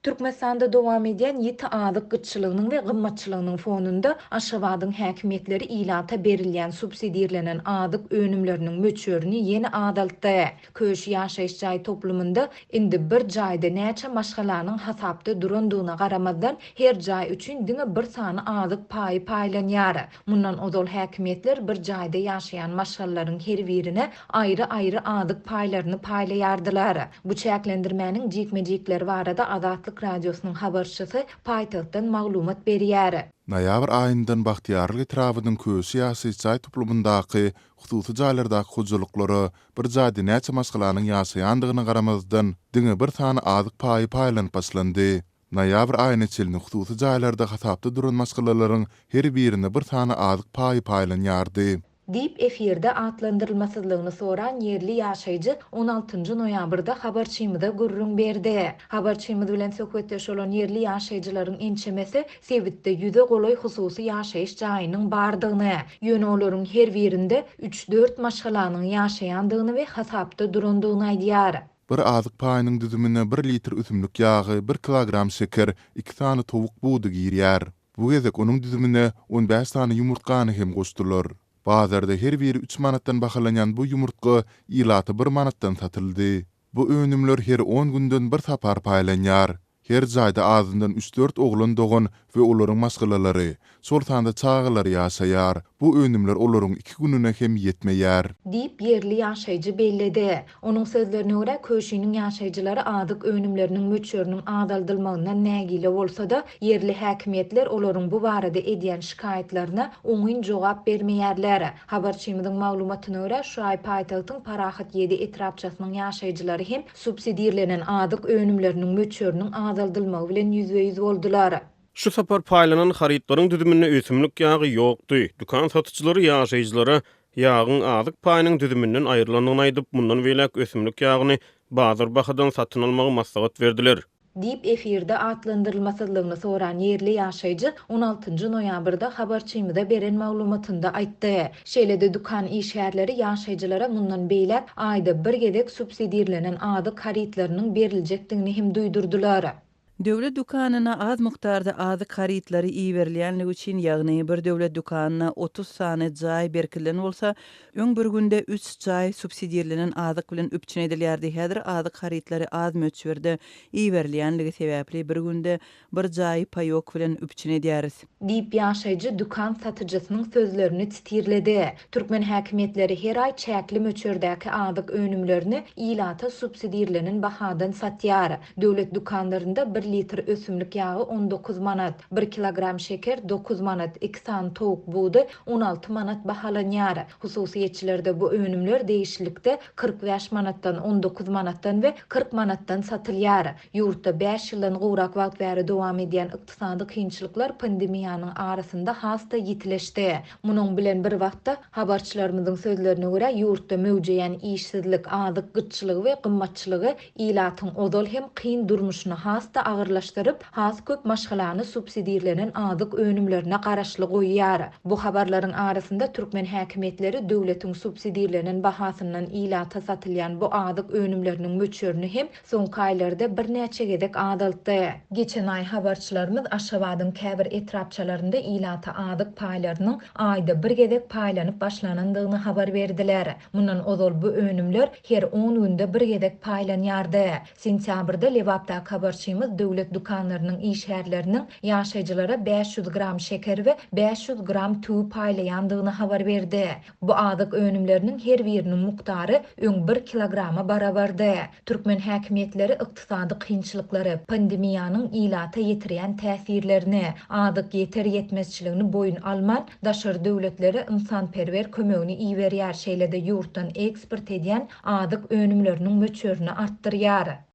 Türkmenistanda dowam edýän ýiti azyk gytçylygynyň we gymmatçylygynyň fonunda Aşgabadyň häkimiýetleri ilata berilýän subsidirlenen azyk önümleriniň möçberini ýene azaltdy. Köşi ýaşaýyş jaý toplumynda indi bir jaýda näçe maşgalanyň hasapda durandygyna garamazdan, her jaý üçin diňe bir sany azyk paýy paýlanýar. Mundan ozal häkimiýetler bir jaýda ýaşaýan maşgalalaryň her birine aýry-aýry azyk paýlaryny paýlaýardylar. Bu çäklendirmäniň jikme-jikleri barada Azatlyk Radiosynyň habarçysy paýtagtdan maglumat berýär. Noýabr aýyndan Bagtyýarlyk etrabynyň Köşi ýaşaýyş jaý toplumyndaky hususy jaýlardaky hojalyklara bir jaýda näçe maşgalanyň ýaşaýandygyna garamazdan, diňe bir sany azyk paýy paýlanyp başlandy. Noýabr aýyna çenli hususy jaýlarda hasapda duran maşgalalaryň her birine bir sany azyk paýy paýlanýardy. Diýip, efirde atlandyrylmasyzlygyny soran ýerli ýaşaýjy on altynjy noýabrda habarçymyza gürrüň berdi. Habarçymyz bilen söhbetdeş bolan ýerli ýaşaýjylaryň ençemesi sebitde ýüze golaý hususy ýaşaýyş jaýynyň bardygyny, ýöne olaryň her birinde üç-dört maşgalanyň ýaşaýandygyny we hasapda durandygyny aýdýar. Bir azyk paýynyň düzümine bir litr ösümlik ýagy, bir kilogram şeker, iki sany towuk budy girýär. Bu gezek onuň düzümine on bäş sany ýumurtgany hem goşdular. Bazarda her biri üç manatdan bahalanýan bu ýumurtga ilata bir manatdan satyldy. Bu önümler her on günden bir sapar paýlanýar. Her jaýda azyndan üç-dört oglan dogan we olaryň maşgalalary, şol sanda çagalary ýaşaýar. Bu önümler olaryň iki gününe hem ýetmeýär. Diýip, ýerli ýaşaýjy belledi. Onuň sözlerine görä, Köşiniň ýaşaýjylary azyk önümleriniň möçberiniň azaldylmagyndan nägile bolsa-da, ýerli häkimiýetler olaryň bu barada edýän şikaýatlaryna oňyn jogap bermeýärler. Habarçymyzyň maglumatyna görä, şu aý paýtagtyň Parahat ýedi etrapçasynyň ýaşaýjylary hem subsidirlenen azyk önümleriniň möçberiniň azaldylmagy bilen ýüzbe-ýüz boldular. Şu sapar paýlanan harytlaryň düzüminde ösümlik ýagy ýokdy. Dükan satyjylary ýaşaýjylara ýagyň azyk paýynyň düzüminden aýrylandygyny aýdyp, mundan beýläk ösümlik ýagyny bazar bahadan satyn almagy maslahat berdiler. Diýip, efirde atlandyrylmasyzlygyny soran ýerli ýaşaýjy on altynjy noýabrda habarçymyza beren maglumatynda aýtdy. Şeýle-de dükan işgärleri ýaşaýjylara mundan beýläk aýda bir gezek subsidirlenen azyk harytlarynyň beriljekdigini hem duýdurdylar. Döwlet dükanyna az mukdarda azyk harytlary iberilýänligi üçin, ýagny bir döwlet dükanyna 30 sany jaý berkidilen bolsa, öň bir günde üç jaý subsidirlenen azyk bilen üpjün edilýärdi, häzir azyk harytlary az möçberde iberilýänligi sebäpli bir günde bir jaýy paýok bilen üpjün edýäris. Diýip, ýaşaýjy dükan satyjysynyň sözlerini titirledi. Türkmen häkimiýetleri her aý çäkli möçberdäki azyk önümlerini ilata subsidirlenen bahadan satýar. Döwlet dükanlarynda bir litr ösümlik ýagy 19 manat, bir kilogram şeker dokuz manat, iki sany towuk budy 16 manat bahalanýar. Hususyýetçilerde bu önümler degişlilikde 45 manatdan, 19 manatdan we 40 manatdan satylýar. Ýurtda bäş ýyldan gowrak wagt bäri dowam edýän ykdysady kynçylyklar pandemiýanyň arasynda has-da ýitileşdi. Munuň bilen bir wagtda, habarçylarymyzyň sözlerine görä, ýurtda möwjeýän işsizlik, azyk gytçylygy we gymmatçylygy ilatyň ozal hem kyn durmuşyny has-da agyrlaşdyryp, has köp maşgalany subsidirlenen azyk önümlerine garaşly goýýar. Bu habarlaryň arasynda türkmen häkimiýetleri döwletiň subsidirlenen bahasyndan ilata satylýan bu azyk önümleriniň möçberini hem soňky aýlarda birnäçe gezek azaltdy. Geçen aý habarçylarymyz Aşgabadyň käbir etrapçalarynda ilata azyk paýlarynyň aýda bir gezek paýlanyp başlanandygyny habar berdiler. Mundan ozal bu önümler her on günde bir gezek paýlanýardy. Sentýabrda Lebapdaky habarçymyz döwlet dükanlarynyň işgärleriniň ýaşaýjylara 500 gram şeker we 500 gram tüwi paýlaýandygyny habar berdi. Bu azyk önümleriniň her biriniň mukdary öň bir kilograma barabardy. Türkmen häkimiýetleri ykdysady kynçylyklary, pandemiýanyň ilata ýetirýän täsirlerini, azyk ýeter-ýetmezçiligini boýun alman, daşary döwletlere ynsanperwer kömegini iberýär, şeýle-de ýurtdan eksport edýän azyk önümleriniň möçberini artdyrýar.